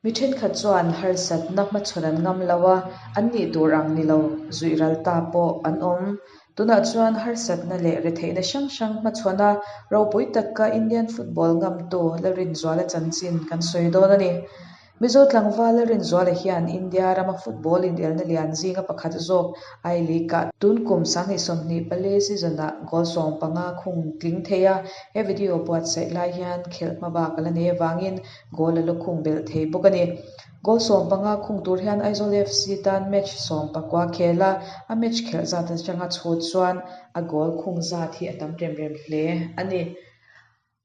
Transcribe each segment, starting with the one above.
Mi thenkhat chuan harsatna hmachhawn an ngam lo a, an nih tur ang ni lo zuih ral ta pawh an awm. Tunah chuan harsatna leh retheihna hrang hrang hmachhawn a, ropui taka Indian football ngamtu Lalrinzuala chanchin kan sawi dawn a ni. Mizo tlangval Lalrinzuala hian India rama football inelna lian zinga pakhat zawk I-League-ah tun kum 2024 season-ah goal 15 khung tling thei a, he video buatsaih lai hian khelh hmabak a la nei avangin Goal a la khung belh thei bawk a ni. Goal 15 khung tur hian Aizawl FC tan match 19 khel a, a match khelh zat atanga chhut chuan a goal khung zat hi a tam rem rem hle a ni.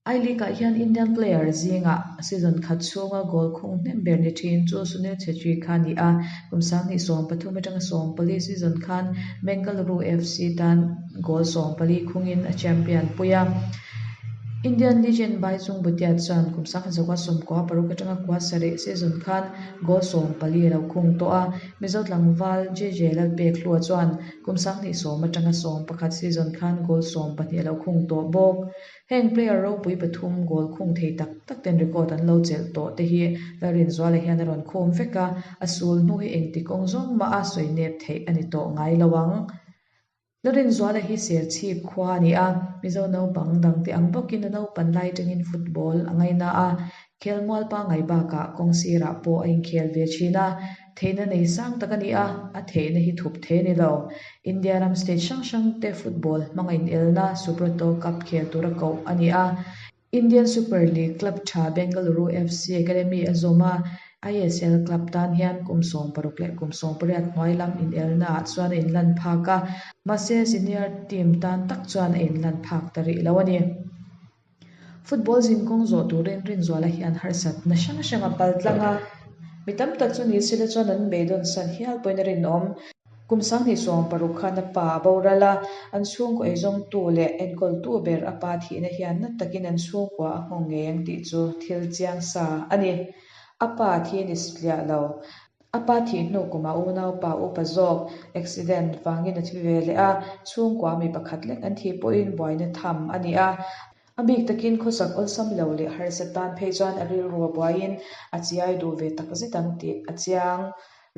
I-League ah hian Indian player zingah season khat chhunga goal khung hnem ber ni thin chu Sunil Chhetri kha a ni a, kum 2013 atanga 14 season khan Bengaluru FC tan goal 14 khungin a champion pui a. Indian legend Baichung Bhutia chuan kum 1996 atanga 97 season khan goal 14 a lo khung tawh a, Mizo tlangval JJ Lalpekhlua chuan kum 2010 atanga 11 season khan goal 12 a lo khung tawh bawk. Heng player ropui pathum goal khung thei tak tak ten record an lo chelh tawh te hi Lalrinzuala hian a rawn khum vek a, a sul hnu hi engti kawng zawng mah a sawi nep theih a ni tawh ngai lo ang. Lalrinzuala hi Serchhip khua a ni a, Mizo naupang dangte ang bawkin a naupan lai atangin football a ngaina a, khelmual pangngai bakah kawng sirah pawh a inkhel ve thin a, theihna nei sang tak a ni a, a theihna hi thup thei a ni lo. India ram state hrang hrangte football hmanga inelna Subroto Cup khel tura koh a ni a, Indian Super League club tha Bengaluru FC Academy a zawm a, ISL club tan hian kum 16 leh kum 18 hnuai lam inelna ah chuan a inlan phak a, mahse senior team tan tak chuan a inlan phak ta rih lo a ni. Football zinkawng zawh turin Rinzuala hian harsatna hrang hrang a pal tlang a, mi tam tak chu ni sila chuan an beidawn san hial pawhin a rinawm. Kum 2016 khan a pa a boral a, an chhungkaw eizawngtu leh enkawltu ber a pa thihna hian na takin an chhungkua a nghawng ngei ang tih chu thil chiang sa a ni. A pa thi a ni sitliah lo. A pa thih hnu kumah unaupa upa zawk accident vangin a thi ve leh a, chhungkua mi pakhat lek an thih pawhin buaina tham a ni a. A bik takin khawsak awlsam lo leh harsa tan phei chuan a rilru a buaiin a chiai duh ve tak zet ang tih a chiang.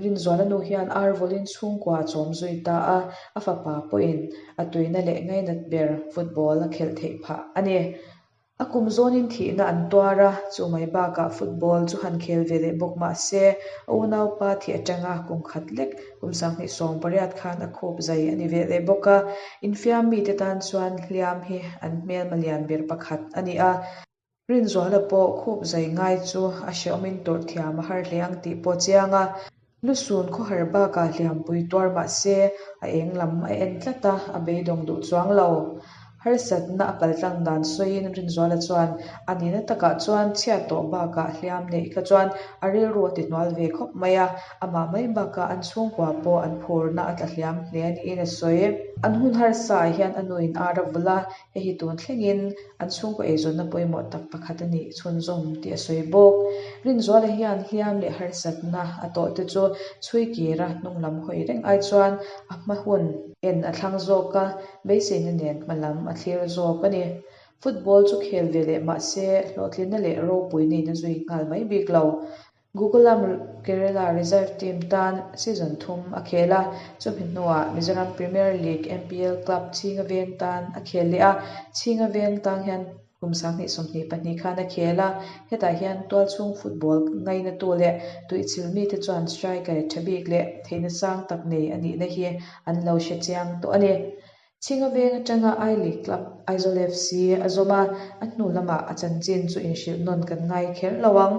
Rinzuala nu hian ar vawlin chhungkua a chawm zui ta a, a fapa pawhin a tuina leh ngainat ber football a khelh theih phah a ni. A kum zawnin thihna an tuar a, chu mai bakah football chu han khel ve leh bawk mah se, a unaupa thih atanga kum khat lek kum 2018 khan a khup zai a ni ve leh bawk a, infiam mite tan chuan hliam hi an hmelma lian ber pakhat a ni a. Rinzuala pawh khup zai ngai chu a hrehawmin tawrh thiam a har hle ang tih pawh a chiang a. Lusun khawhar bakah hliampui tuar mah se a eng lam a en tlat a, a beidawng duh chuang lo. Harsatna a paltlang dan sawiin Rinzuala chuan a nihna takah chuan chhiat tawh bakah hliam neih kha chuan a rilru a ti hnual ve khawp mai a, amah mai bakah an chhungkua pawh an phurna a tla hliam hle niin a sawi. An hun harsa ah hian a nuin ar a vulh a, hei hi tun thlengin an chhungkaw eizawnna pawimawh tak pakhat a nih chhunzawm tih a sawi bawk. Rinzuala hian hliam leh harsatna a tawh te chu chhui kira hnung lam hawi reng ai chuan a hma hun en a thlang zawk a, beiseina nen hma lam a thlir zawk a ni. Football chu khel ve leh mah se hlawhtlinna leh ropui neihna zui nghal mai bik lo. Gokulam Kerala reserve team tan season thum a khel a, chumi hnuah Mizoram Premier League, MPL, club Chhinga Veng tan a khel leh a, Chhinga Veng tang hian kum 2022 khan a khel a, hetah hian tualchhung football ngainatu leh tuihchilh mite chuan striker tha bik leh theihna sang tak nei a nihna hi an lo hre chiang tawh a ni. Chhinga Veng atanga I-League club Aizawl FC a zawm a, a hnu lamah a chanchin chu inhrilh nawn kan ngai kher lo ang.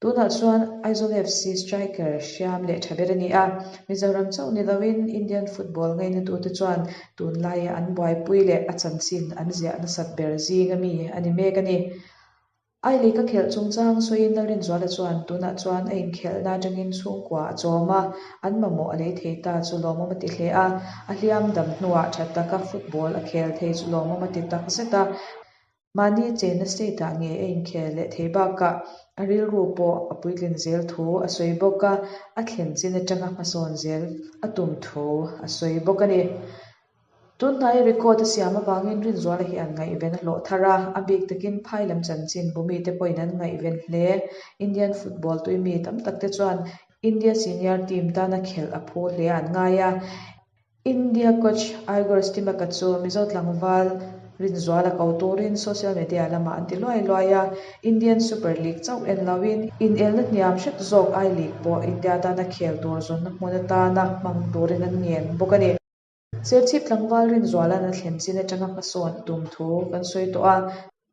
Tunah chuan Aizawl FC striker hriam leh tha ber a ni a, Mizoram chauh ni loin Indian football ngainatute chuan tunlaia an buaipui leh a chanchin an ziah nasat ber zinga mi a ni mek a ni. I-League a khelh chungchang sawiin Lalrinzuala chuan tunah chuan a inkhelhna atangin chhungkua a chawm a, an mamawh a lei thei ta chu lawmawm a ti hle a, a hliam dam hnuah tha taka football a khel thei chu lawmawm a ti tak zet a, mahni chenna state ah nge a inkhel leh thei bakah a rilru pawh a puitlin zel thu a sawi bawk a, a thlen chin atanga hmasawn zel a tum thu a sawi bawk a ni. Tun hnai record a siam avangin Rinzuala hian ngaihven a hlawh thar a, a bik takin phai lam chanchin bu mite pawhin an ngaihven hle. Indian football tui mi tam tak te chuan India senior team tana khelh a phu hle ah an ngai a. India coach Igor Stimac-a chu Mizo tlangval Rinzuala ko turin social media lamah an ti luai luai a, Indian Super League chauh en loin inelna hniam hret zawk I-League pawh India tana khel tur zawnna hmun atana hmang turin an ngen bawk a ni. Serchhip tlangval Rinzuala'n a thlen chin atanga hmasawn a tum thu kan sawi tawh a,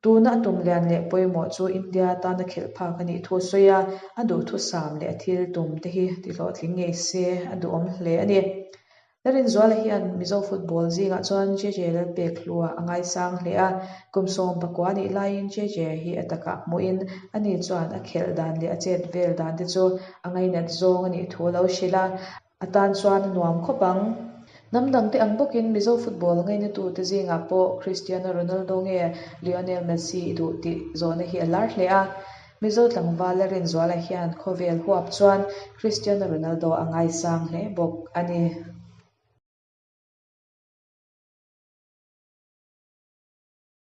tuna a tum lian leh pawimawh chu India tana khelh phak a nih thu a sawi a, a duhthusam leh a thil tum te hi tihlawhtling ngei se a duhawm hle a ni. Rinzuala hian Mizo football zingah chuan JJ Lalpekhlua a ngaisang hle a, kum 19 nih laiin JJ hi a takah hmuhin ani chuan a khelh dan leh a chet vel dan te chu a ngainat zawng a nih thu a lo hrilh a, a tan chuan a nuam khawp ang. Hnam dangte ang bawkin Mizo football ngainatute zingah pawh Cristiano Ronaldo nge Lionel Messi i duh tih zawhna hi a lar hle a. Mizo tlangval Rinzuala hian khawvel huap chuan Cristiano Ronaldo a ngaisang hle bawk a ni.